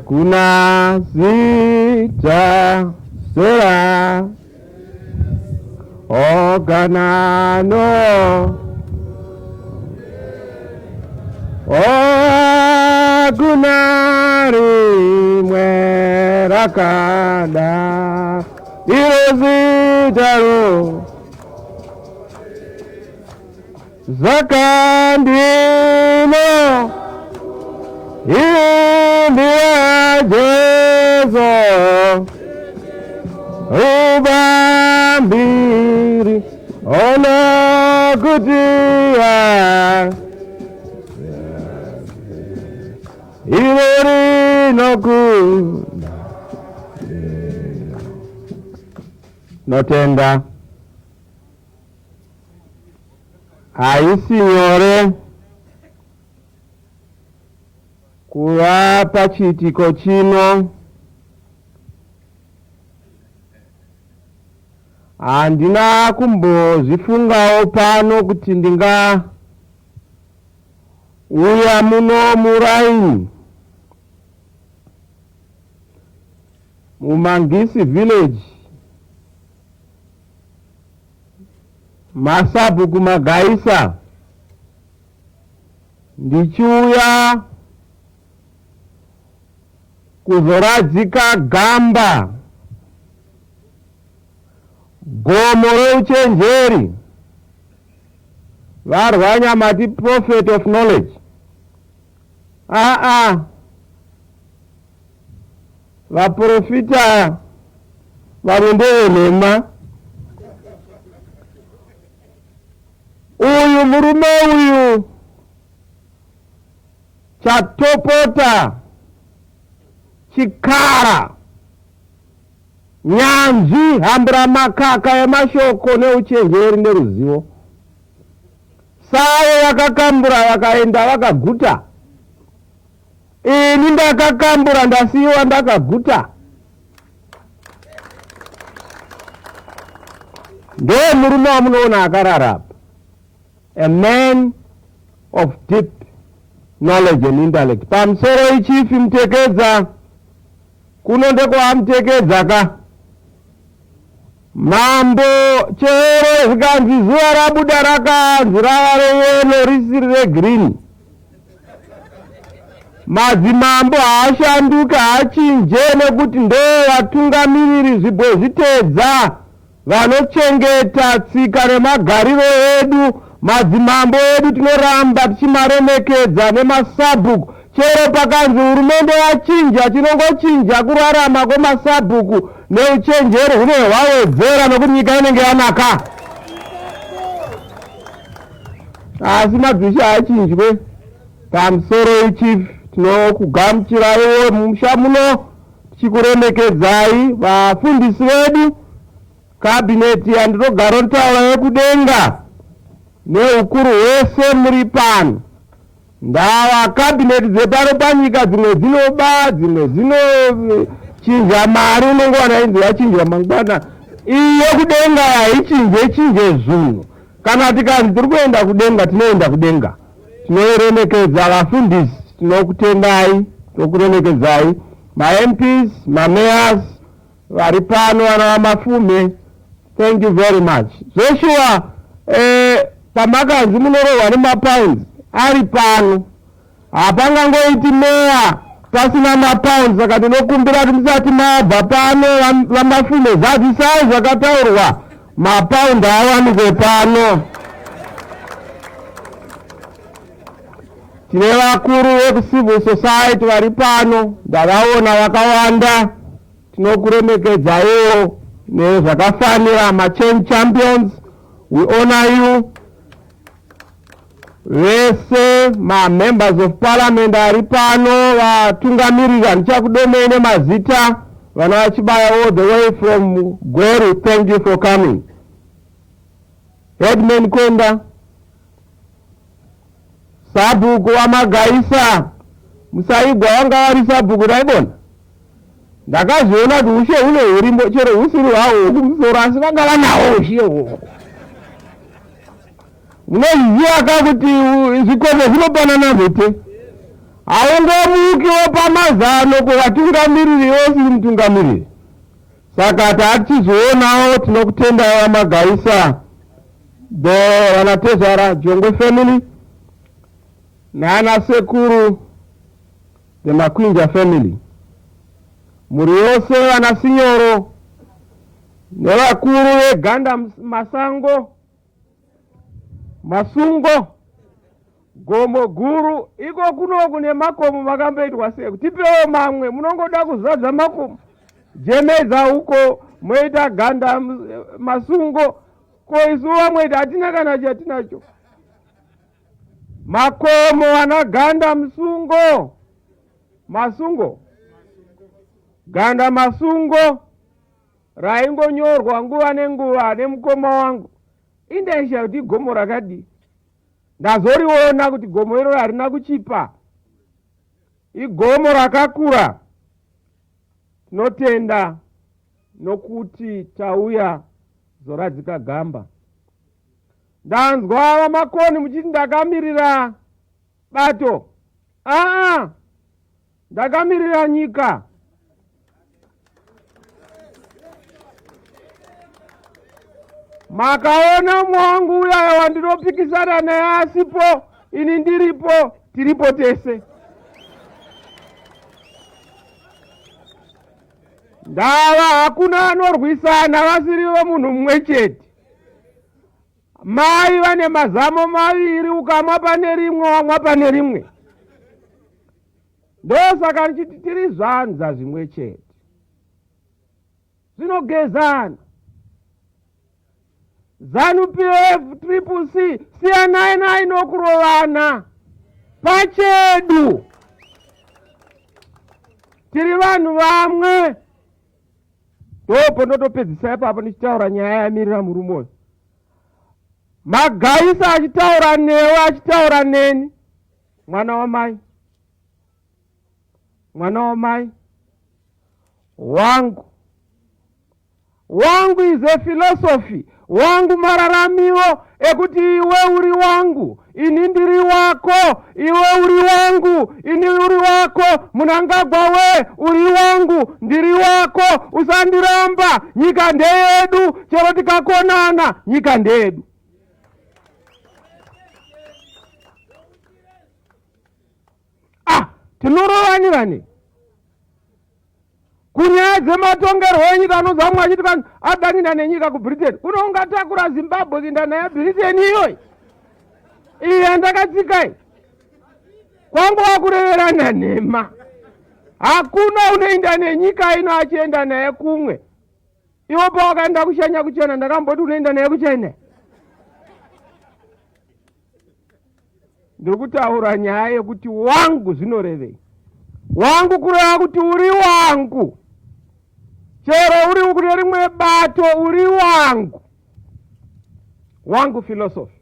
Hakuna zita sera oganano hakuna rimwe rakada iro zitaro Zvakandino imbira Jesu ubambiri ona kuti iro rinokunda notenda. Haisi nyore kuva pachiitiko chino. Handina kumbozvifungawo pano kuti ndingauya muno muraini muMangisi village. Masabhuku Magaisa, ndichiuya kuzoradzika gamba gomo reuchenjeri varwanyamati prophet of knowledge aa Vaporofita vamwe ndevenhema. Uyu murume uyu chatopota chikara nyanzvi hambura makaka emashoko neuchenjeri neruzivo. Save vakakambura vakaenda vakaguta. Ini ndakakambura ndasiiwa ndakaguta. Ndiye murume wamunoona akarara apa. A man of deep knowledge and intellect. Pamusoro ichifi Mutekedza. Kuno ndekwaMutekedza ka. Mambo chero zvikanzi zuva rabuda rakanzi rava reyelo risiri regreen. Madzimambo haashanduke haachinje nekuti ndo vatungamiriri zvibwezvitedza vanochengeta tsika nemagariro edu. Madzimambo edu tinoramba tichimaremekedza nemasabhuku. Chero pakanzi hurumende yachinja chinongochinja kurarama kwemasabhuku neuchenjeri hunenge hwawedzera nokuti nyika inenge yanaka. Asi madzishe haachinjwe. Pamusoroi Chief, tinokugamuchiraiwo mumusha muno tichikuremekedzai vafundisi vedu, kabineti yandinogarotaura yekudenga neukuru hwese muri pano. Ndava kabineti dzepano panyika dzimwe dzinoba, dzimwe dzinochinja mari, unongowana inzi yachinjwa mangwana. Iyi yekudenga haichinje chinje zvinhu. Kana tikanzi tiri kuenda kudenga, tinoenda kudenga. Tinoremekedza vafundisi, tinokutendai, tinokuremekedzai. MaMPs, mamayors vari pano, vana vaMafume, thank you very much. Zveshuwa eh, pamakanzi munorohwa nemapounds ari pano hapangangoiti meya pasina mapounds, saka ndinokumbira kuti musati mabva pano vaMafume, zadzisai zvakataurwa, mapaundi awanikwe pano. Tine vakuru vekucivil society vari pano, ndavaona vakawanda, tinokuremekedzaiwo nezvakafanira. Machange champions, we honor you vese. Mamembers of parliament ari pano, vatungamiriri, handichakudomei nemazita, vana vachibaya all the way from Gweru, thank you for coming. Headman Kwenda, sabhuku waMagaisa, Musaigwa vanga vari sabhuku, ndaibona ndakazviona kuti ushe hune hurimbo chero husiri hwaho hwekumusoro, asi vanga vanawo ushe uhwo. Munozviziva ka kuti zvikomo zvinopanana mhete. Haungomuki wopa mazano kuvatungamiriri iwe usiri mutungamiriri. Saka tatichizvionawo tinokutendai VaMagaisa the vanatezvara Jongwe family naana sekuru the Makwinja family. Mhuri yose vana Sinyoro nevakuru veganda masango Masungo, gomo guru iko kunoku nemakomo makamboitwa sei? Tipewo mamwe, munongoda kuzadza makomo. Jemedza uko moita ganda masungo, ko isu vamwe hatina kana chatinacho. Makomo ana ganda musungo, masungo, ganda masungo raingonyorwa nguva nenguva nemukoma wangu indaisha kuti igomo rakadii ndazoriona kuti gomo iroro harina kuchipa igomo rakakura tinotenda nokuti tauya zoradzika gamba ndanzwa vamakoni muchiti ndakamirira bato aa Ndakamirira nyika. Makaona umwe wangu uyaya wandinopikisana naye asipo, ini ndiripo, tiripo tese. Ndava hakuna anorwisana vasiri vomunhu mumwe chete. Mai vane mazamo maviri, ukamwa pane rimwe wamwa pane rimwe. Ndosaka ndichiti tiri zvanza zvimwe chete zvinogezana. Zanu PF Triple C siyanai nai nokurovana pachedu. Tiri vanhu vamwe. Ndopo ndotopedzisa ipapo ndichitaura nyaya yamirira murume uyu. Magaisa achitaura newe achitaura neni. Mwana wamai, mwana wamai wangu, wangu is a philosophy wangu mararamiro ekuti iwe uri wangu ini ndiri wako iwe uri wangu ini uri wako munangagwa we uri wangu ndiri wako usandiramba nyika ndeyedu chero tikakonana nyika ndeyedu Ah, tinorovani vani kunyaya dzematongerwo enyika anonzwa mumwe achiti vanhu adanina nenyika kubritain kuno ungatakura zimbabwe kuenda nayo britain iyoyi iyi yandakatsikai kwangu wakureverana nhema hakuna unoenda nenyika ino achienda naye kumwe Iwe pawakaenda kushanya kuchena ndakamboti unoenda naye kuchina. Ndiri kutaura nyaya yekuti wangu zvinorevei? Wangu kureva kuti uri wangu. Chero uri kune rimwe bato uri wangu. Wangu philosophy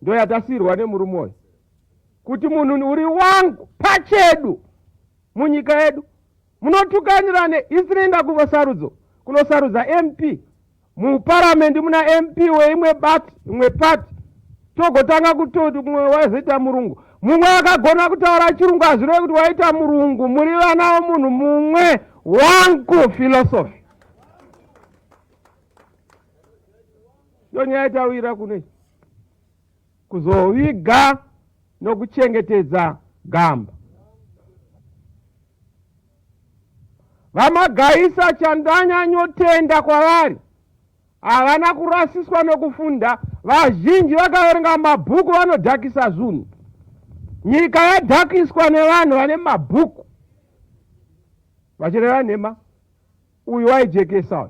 ndo yatasirwa nemurume uyu kuti munhu uri wangu pachedu munyika yedu Munotukanirane isu tinoenda kusarudzo kunosarudza MP muparamendi muna MP weimwe bati imwe pati togotanga kutoti mumwe wazoita murungu mumwe akagona kutaura chirungu hazvirevi kuti waita murungu muri vana vomunhu mumwe wangu philosophy ndonyaya tawira kune kuzoviga nokuchengetedza gamba. VaMagaisa chandanyanyotenda kwavari havana kurasiswa nokufunda. Vazhinji vakaverenga mabhuku vanodhakisa zvinhu. Nyika yadhakiswa nevanhu vane mabhuku vachireva nhema. Uyu waijekesa uyu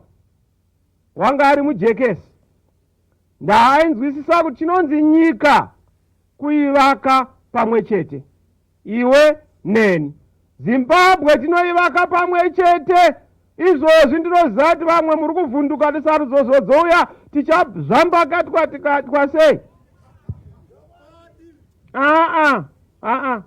wanga ari mujekesi. Ndainzwisisa kuti chinonzi nyika kuivaka pamwe chete, iwe neni. Zimbabwe tinoivaka pamwe chete. Izvozvi ndinoziva kuti vamwe muri kuvhunduka kuti sarudzo zvodzouya tichazvambakatwa tikatwa sei. Aa, aa.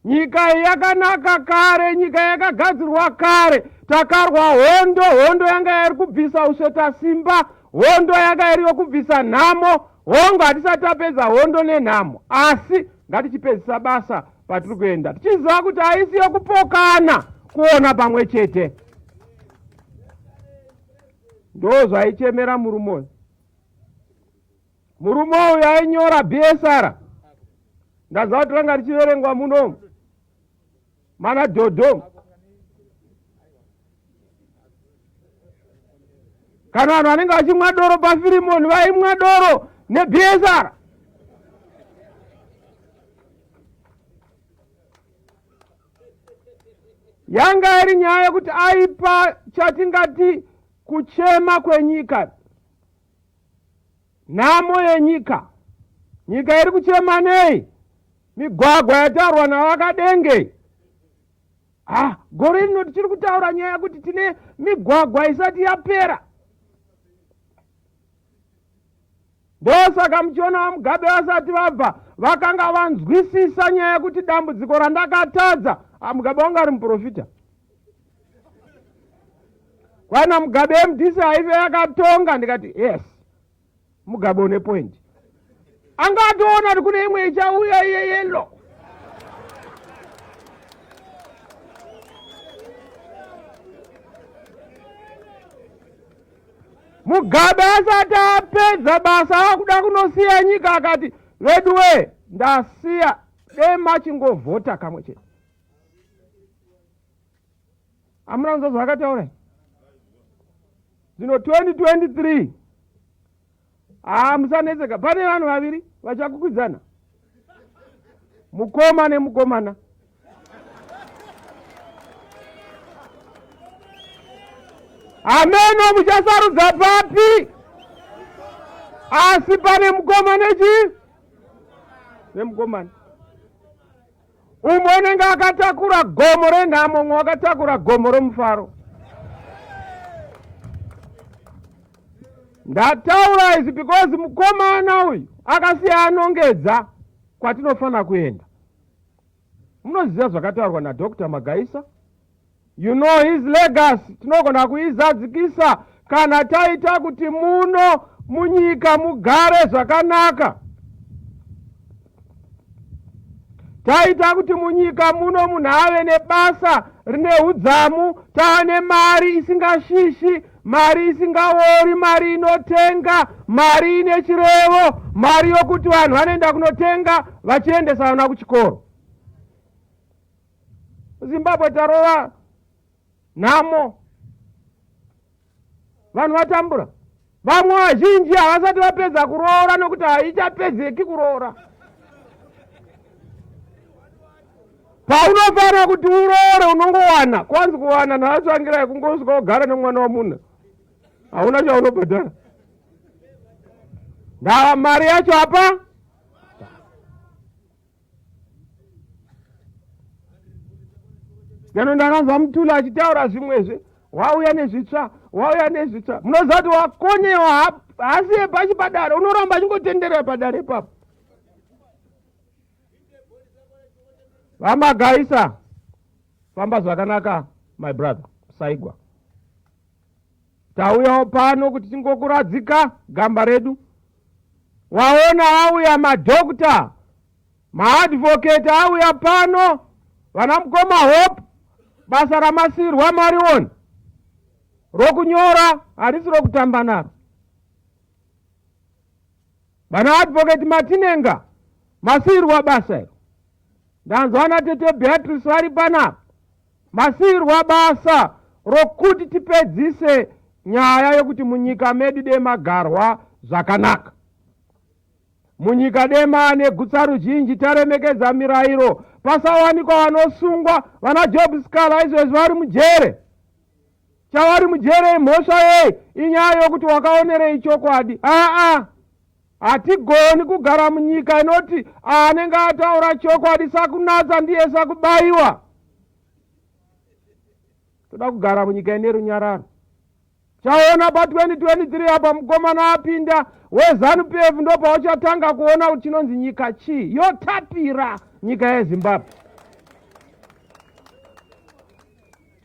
Nyika iyi yakanaka kare, nyika yakagadzirwa kare. Takarwa hondo, hondo yanga iri kubvisa usveta simba, hondo yanga iri yokubvisa nhamo. Hongu, hatisati tapedza hondo nenhamo, asi ngatichipedzisa basa patiri kuenda tichiziva kuti haisi yokupokana kuona pamwe chete. Ndo zvaichemera murume uyu. Murume uyu ainyora BSR. Ndaziva kuti ranga richiverengwa muno mana dhodho. Kana vanhu vanenge vachimwa doro pafirimoni vaimwa doro neBSR. Yanga iri nyaya yekuti aipa chatingati kuchema kwenyika, nhamo yenyika. Nyika iri kuchema nei? Migwagwa yataurwa navakadenge. Ah, gore rino tichiri kutaura nyaya yekuti tine migwagwa isati yapera. Ndosaka muchiona vaMugabe vasati vabva vakanga vanzwisisa nyaya yekuti dambudziko randakatadza. Ah, Mugabe wanga ari muprofita. Kwana Mugabe MDC haife yakatonga, ndikati yes, Mugabe une point. Anga atoona kuti kune imwe ichauya iye yellow. Mugabe asati apedza basa akuda kunosiya nyika akati veduwe ndasiya dema chingovhota kamwe chete. Hamuna kunzwa zvaakataura? Zvino 2023 haa musanetseka, pane vanhu vaviri vachakwikwidzana, mukoma nemukomana. Hameno muchasarudza papi, asi pane mukoma nechi nemukomana. Umwe unenge akatakura gomo renhamo, umwe wakatakura gomo romufaro. Ndataura izvi because mukomana uyu akasiya anongedza kwatinofanira kuenda. Munoziva zvakataurwa naDr Magaisa? You know his legacy. Tinogona kuizadzikisa kana taita kuti muno munyika mugare zvakanaka. Taita kuti munyika muno munhu ave nebasa rine udzamu, tava nemari isingashishi, mari isingaori, mari inotenga, mari ine chirevo, mari yokuti vanhu vanoenda kunotenga vachiendesa vana kuchikoro. Zimbabwe tarova nhamo, vanhu vatambura. Vamwe vazhinji havasati vapedza kuroora nokuti haichapedzeki kuroora. Paunofanira kuti uroore unongowana, kwanzi kuwana naatsvangirai kungosvika wogara nemwana wamunhu, hauna chaunobhadhara. Ndava mari yacho apa Zano ndakanzwa Mutula achitaura zvimwezve, wauya nezvitsva, wauya nezvitsva. Munoziva kuti wakonyewa haasiye pachi padare, unoramba achingotenderera padare ipapo. VaMagaisa, famba zvakanaka my brother Saigwa. Tauyawo pano kuti tingokuradzika gamba redu. Waona auya madhokta, maadvocate auya pano, vana mukoma Hope, basa ramasirwa mariona rokunyora harisi rokutamba naro. Vana advocate Matinenga masirwa basa iro. Ndanzwa ana tete Beatrice vari panapa. Masiirwa basa rokuti tipedzise nyaya yokuti munyika medu demagarwa zvakanaka. Munyika dema negutsaruzhinji taremekedza mirayiro, pasawanikwa vanosungwa. Vana Job Sikhala izvezvi vari mujere. Chavari mujere imhosva yei? Inyaya yokuti wakaonerei chokwadi. Aa, hatigoni kugara munyika inoti anenge ataura chokwadi sakunatsa ndiye sakubayiwa. Toda kugara munyika ine runyararo. Chaona pa 2023 apa mukomana apinda weZanu PF ndopauchatanga kuona kuti chinonzi nyika chii yotapira nyika yeZimbabwe.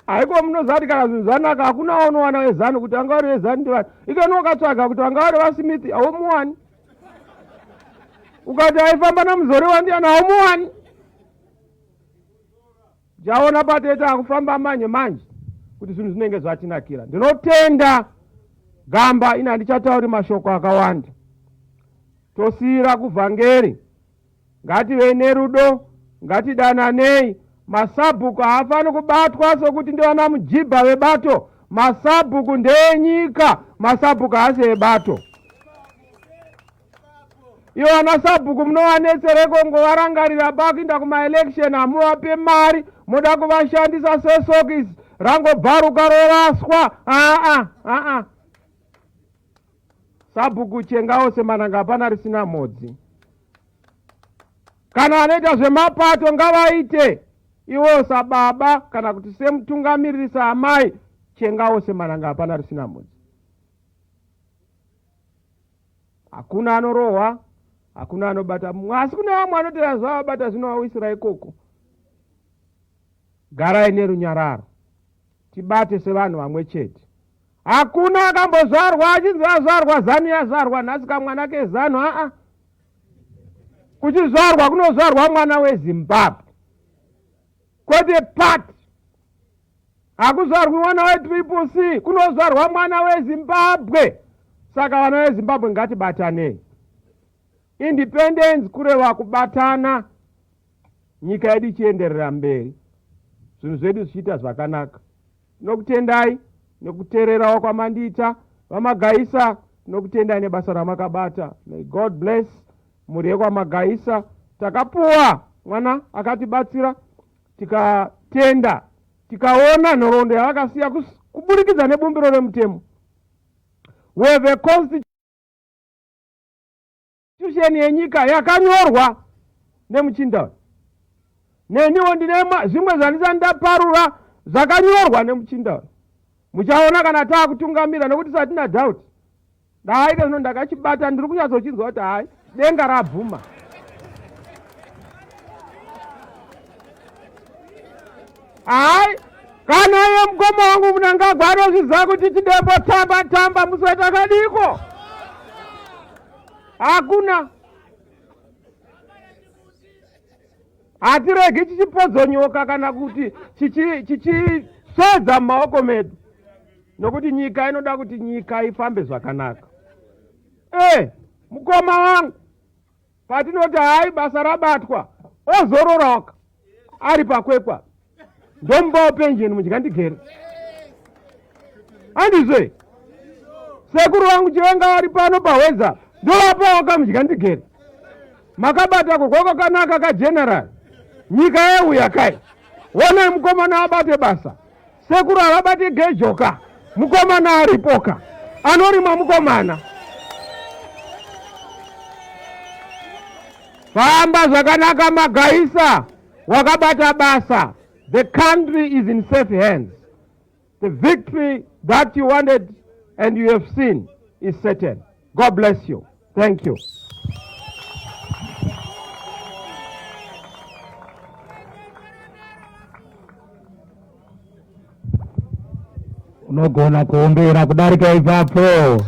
Haiko munoziva kuti kana zvinhu zvanaka hakuna waunowana weZanu kuti vanga vari veZanu ndivani. Ikeno ukatsvaga kuti vanga vari vaSmith haumuwani. Ukati aifamba naMuzorewa ndiyani haumuwani. Tichaona patete akufamba manje manje kuti zvinhu zvinenge zvatinakira. Ndinotenda gamba ini handichatauri mashoko akawanda. Tosiyira kuvhangeri. Ngativei nerudo, ngatidananei. Masabhuku haafani kubatwa sokuti ndivana mujibha vebato. Masabhuku ndeenyika, masabhuku haasi ebato. Ivo vana sabhuku munovanetsereko ngovarangarira pakuinda kumaelection hamuvape mari moda kuvashandisa sesokisi rangobvaruka roraswa. Aa aa sabhuku chengawo semananga hapana risina mhodzi. Kana vanoita zvemapato ngavaite iwo sababa kana kuti semutungamiriri saamai chengawo semananga hapana risina mhodzi. Hakuna anorohwa, hakuna anobata mumwe, asi kune vamwe vanotera zvavabata zvinovawisira ikoko. Garai nerunyararo, tibate sevanhu vamwe chete. Hakuna akambozvarwa achinzi azvarwa zanu yazvarwa nhasi kamwana kezanu aa. Kuchizvarwa kunozvarwa mwana weZimbabwe kwete party. Hakuzvarwi mwana weTriple C, kunozvarwa mwana weZimbabwe. Saka vana veZimbabwe ngatibatanei. Independence kureva kubatana, nyika yedu ichienderera mberi, zvinhu zvedu zvichiita zvakanaka. Tinokutendai nekutererawo kwamandiita VaMagaisa, tinokutendai nebasa ramakabata. May God bless mhuri yekwaMagaisa. Takapuwa mwana akatibatsira tikatenda tikaona nhoroondo yavakasiya kuburikidza nebumbiro remutemo. We have a constitution yenyika yakanyorwa nemuchinda uyu. Neniwo ndine zvimwe zvandisati ndaparura zvakanyorwa nemuchinda uyu. Muchaona kana taakutungamira nekuti satina doubt. Ndaika zvino ndakachibata ndiri kunyatsochinzwa kuti hai denga rabvuma. Hai kana iye mukoma wangu Mnangagwa anozviziva kuti chidembo tamba tamba musi wetakadiko. Hakuna. Hatiregi chichipodzonyoka kana kuti chichiswedza mumaoko medu. Nokuti nyika inoda kuti nyika ifambe zvakanaka. Eh, mukoma wangu, patinoti hai basa rabatwa, ozororoka ari pakwekwa, ndomupawo penjeni mudya ndigere. Handizve? Sekuru vangu Chivenga vari pano pahwedza, ndovapawo kamudya ndigere. Makabata kugwa kwakanaka kageneral, nyika yeuya kai. Wonai mukomana abate basa. Sekuru havabate gejoka, mukomana aripoka, anorima mukomana. Famba zvakanaka Magaisa, wakabata basa. The country is in safe hands. The victory that you wanted and you have seen is certain. God bless you. Thank you. Unogona kuombera kudarika ipapo.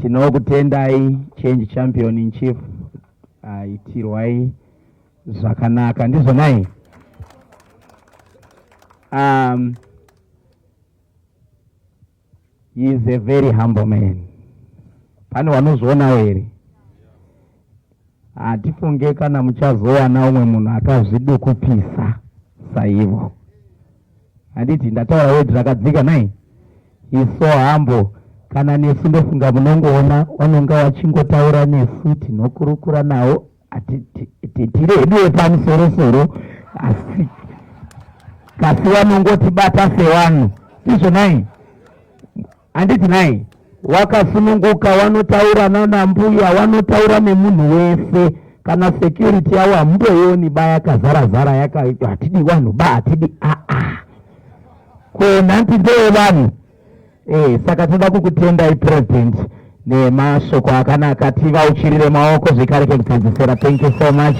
Tinokutendai Change Champion in Chief, itirwai zvakanaka ndizvo nai. He is a very humble man. Pane wanozvionawo here? Hatifunge kana muchazowana umwe munhu akazvidukupisa saivo. Handiti ndataura word rakadzika nai? He is so humble. Kana nesu ndofunga munongoona vanonga vachingotaura nesu tinokurukura nawo tiri hedu wepamusoro-soro asi kasi vanongotibata sevanhu ndizvo nai handiti nai wakasununguka wanotaura nana mbuya wanotaura nemunhu wese kana security yavo hamumboioni ba yakazara zara yaka hatidi vanhu ba hatidi aa ko nanti ndeyevanhu Eh, saka tinoda kukutendai President nemashoko akanaka tivauchirire maoko zvekare kekupedzisira. Thank you so much.